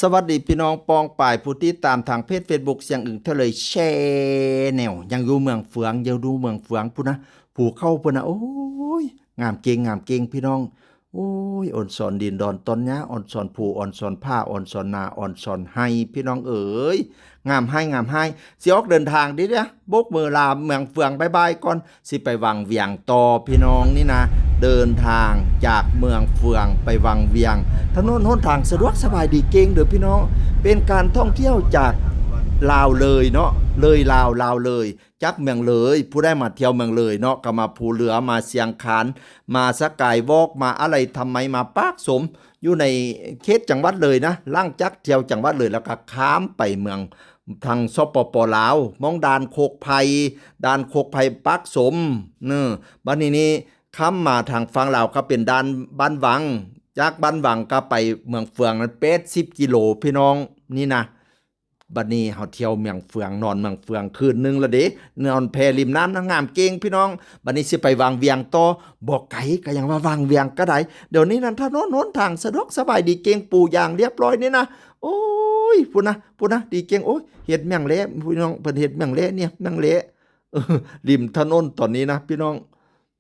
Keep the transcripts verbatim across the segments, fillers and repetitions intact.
สวัสดีพี่น้องปองปายผู้ติดตามทางเพจเฟซบุ๊กเสียงอึ่งเทาเลยแชนแนล ยังอยู่เมืองเฟือง ยังอยู่เมืองเฟืองพู้นนะ ภูเขาพู้นนะ โอ้ย งามเก่ง งามเก่งพี่น้อง โอ้ย อ่อนซอนดินดอนตอนหญ้า อ่อนซอนภู อ่อนซอนผา อ่อนซอนนา อ่อนซอนไฮ่ พี่น้องเอ๋ย งามไฮ่ งามไฮ่ สิออกเดินทางเด้อเนี่ย โบกมือลาเมืองเฟืองบ๊ายบายก่อน สิไปวังเวียงต่อพี่น้องนี่นะ เดินทางจากเมืองเฟืองไปวังเวียง ถนนหนทางสะดวกสบายดีเก่งเด้อพี่น้อง เป็นการท่องเที่ยวจากลาวเลยเนาะ เลยลาว ลาวเลย จากเมืองเลย ผู้ใดมาเที่ยวเมืองเลยเนาะ ก็มาภูเรือ มาเชียงคาน มาสกายวอล์ก มาอะไรทำไม มาปากสม อยู่ในเขตจังหวัดเลยนะ หลังจากเที่ยวจังหวัดเลยแล้วก็ข้ามไปเมืองทาง สปป ลาว หม่องด่านโคกไผ่ ด่านโคกไผ่ปากสม เนาะ บัดนี้นี่ข้ามมาทางฝั่งลาวก็เป็นด่านบ้านหวัง จากบ้านหวังก็ไปเมืองเฟืองนั้น แปดสิบกิโลพี่น้อง นี่นะ บัดนี้เฮาเที่ยวเมืองเฟือง นอนเมืองเฟืองคืนหนึ่งละเด้ นอนแพริมน้ำนะ งามเก่งพี่น้อง บัดนี้สิไปวังเวียงต่อ บ่ไกล ก็ยังว่าวังเวียงก็ได้ เดี๋ยวนี้นั้นถนนหนทางสะดวกสบายดีเก่ง ปูยางเรียบร้อยนี่นะ โอ้ย พู้นนะ พู้นนะ ดีเก่ง โอ้ย เฮ็ดแม่งแล้ พี่น้อง เพิ่นเฮ็ดแม่งแล้เนี่ย แม่งแล้ เออ ริมถนนตอนนี้นะพี่น้อง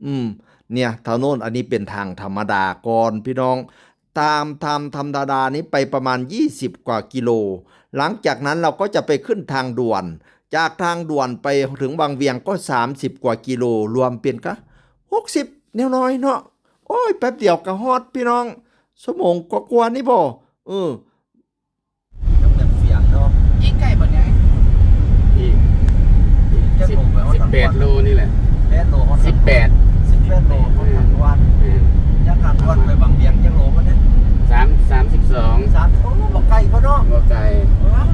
อืม เนี่ย ถนนอันนี้เป็นทางธรรมดาก่อนพี่น้อง ตามทางธรรมดานี้ไปประมาณยี่สิบกว่ากิโล หลังจากนั้นเราก็จะไปขึ้นทางด่วน จากทางด่วนไปถึงวังเวียงก็สามสิบกว่ากิโล รวมเป็นก็หกสิบแนวน้อยเนาะ โอ้ย แป๊บเดียวก็ฮอดพี่น้อง ชั่วโมงกว่าๆนี่บ่ เออ จังแม่นเสียงเนาะ อีกไกลบ่เนี่ย อีก อีกจักโลไปฮอด สิบแปดโลนี่แหละ แปดโลฮอด สิบแปด สิบแปดโลฮอดทางด่วน อืม จากทางด่วนไปวังเวียงจักโลบ่เนี่ย สาม สามสิบสอง สาม โอ้ บ่ไกลบ่เนาะ บ่ไกล ว้าว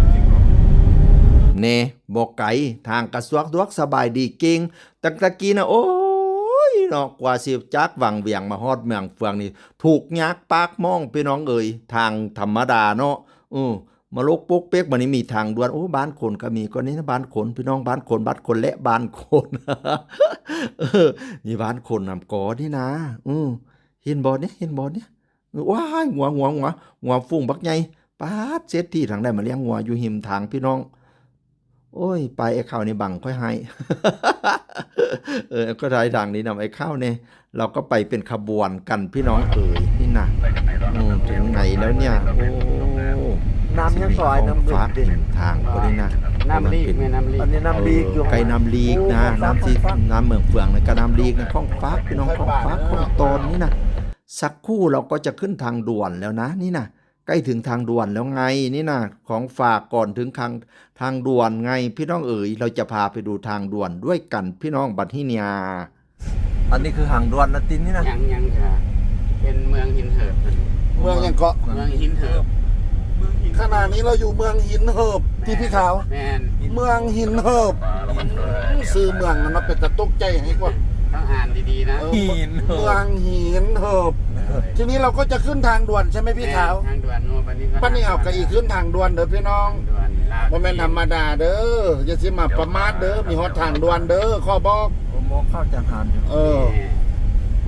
แน่ บ่ไกล ทางก็สะดวกสบายดีเก่ง ตั้งแต่กี้นะ โอ้ยเนาะ กว่าสิจากวังเวียงมาฮอดเมืองเฟืองนี่ ทุกข์ยากปากหมองพี่น้องเอ๋ย ทางธรรมดาเนาะ เออ มาลกปกเป๊ก บัดนี้มีทางด่วน โอ้ บ้านคนก็มี ก็นี่นะ บ้านคน พี่น้อง บ้านคน บ้านคน และบ้านคน เออ มีบ้านคนนำก่อนี่นะ เออ เห็นบ่เนี่ย เห็นบ่เนี่ย ว้าย งัว งัว งัว งัวฝูงบักใหญ่ ป๊าด เศรษฐีทางใดมาเลี้ยงงัวอยู่ริมทางพี่น้อง โอ้ย ไปไอ้ข้าวนี่บังค่อยให้ เออ ก็ได้ทางนี้นำไอ้ข้าวเนี่ย เราก็ไปเป็นขบวนกันพี่น้องเอ๋ย นี่นะ อืม ถึงไหนแล้วเนี่ย โอ้ น้ำยังก่อย สิมีของฝาก น้ำลีก ริมทางก็ได้นะ น้ำลีก แม่น้ำลีก อันนี้น้ำลีกอยู่ ใกล้น้ำลีกนะ โอ้ น้ำที่ ของฝาก น้ำเมืองเฟืองนะ ก็น้ำลีกนะ ของฝากพี่น้อง ของฝาก ของตอนนี่นะ สักครู่เราก็จะขึ้นทางด่วนแล้วนะ นี่นะ ใกล้ถึงทางด่วนแล้วไง นี่นะ ของฝากก่อนถึงทาง ทางด่วนไง พี่น้องเอ๋ย เราจะพาไปดูทางด่วนด้วยกันพี่น้อง บัดนี้เนี่ย อันนี้คือทางด่วนนะตินนี่นะ ยัง ยังค่ะ เป็นเมืองหินเหิบ เมืองหยังเกาะ เมืองหินเหิบ ขณะนี้เราอยู่เมืองหินเหิบ ที่พี่ขาว แม่น เมืองหินเหิบ อืม ชื่อเมืองมันเป็นตาตกใจให้กว่า ต้องอ่านดีๆนะ เออ หินเหิบ เมืองหินเหิบ ทีนี้เราก็จะขึ้นทางด่วนใช่ไหมพี่ขาว แม่น ทางด่วน โอ้ บัดนี้ก็ บัดนี้เอากะอีกขึ้นทางด่วนเด้อพี่น้อง ด่วนลาว บ่แม่นธรรมดาเด้อ อย่าสิมาประมาทเด้อ มีฮอดทางด่วนเด้อ ขอบอก ผมมองเข้าจังหันอยู่ เออ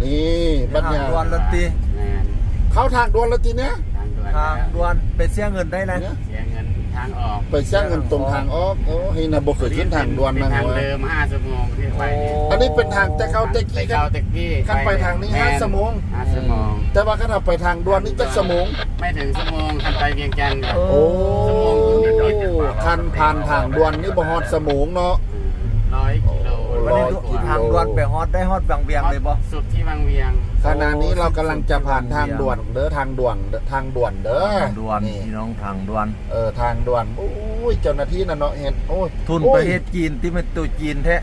นี่ นี่ บัดเนี่ย ทางด่วนแล้วติ แม่น เข้าทางด่วนแล้วติเนี่ย ทางด่วน ทางด่วนไปเสียเงินได้นะ เนี่ย เสียเงินทางออก ไปเสียเงินตรงทางออก โอ้ เฮ้ยนะ บ่เคยขึ้นทางด่วนนะ เป็นทางเดิม ห้าชั่วโมงที่ไปเนี่ย โอ้ อันนี้เป็นทางแต่เก่าแต่กี้ แต่เก่าแต่กี้ คันไปทางนี้ แม่น ห้าชั่วโมง ห้าชั่วโมง แต่ว่าคันเอาไปทางด่วนนี่จักชั่วโมง ไม่ถึงชั่วโมง คันไปเวียงจันทน์ โอ้ ชั่วโมงครึ่งนิดๆ คันผ่านทางด่วนนี่บ่ฮอดชั่วโมงเนาะ ร้อยกิโล ร้อยกิโล ทางด่วนไปฮอด ได้ฮอดวังเวียงเลยบ่ สุดที่วังเวียง ขณะนี้เรากำลังจะผ่านทางด่วนเด้อ ทางด่วนเด้อ ทางด่วนเด้อ ทางด่วน นี่ พี่น้อง ทางด่วน เออ ทางด่วน โอ้ย เจ้าหน้าที่น่ะเนาะ เห็น โอ้ย ทุน โอ้ย ประเทศจีนที่เป็นตัวจีนแท้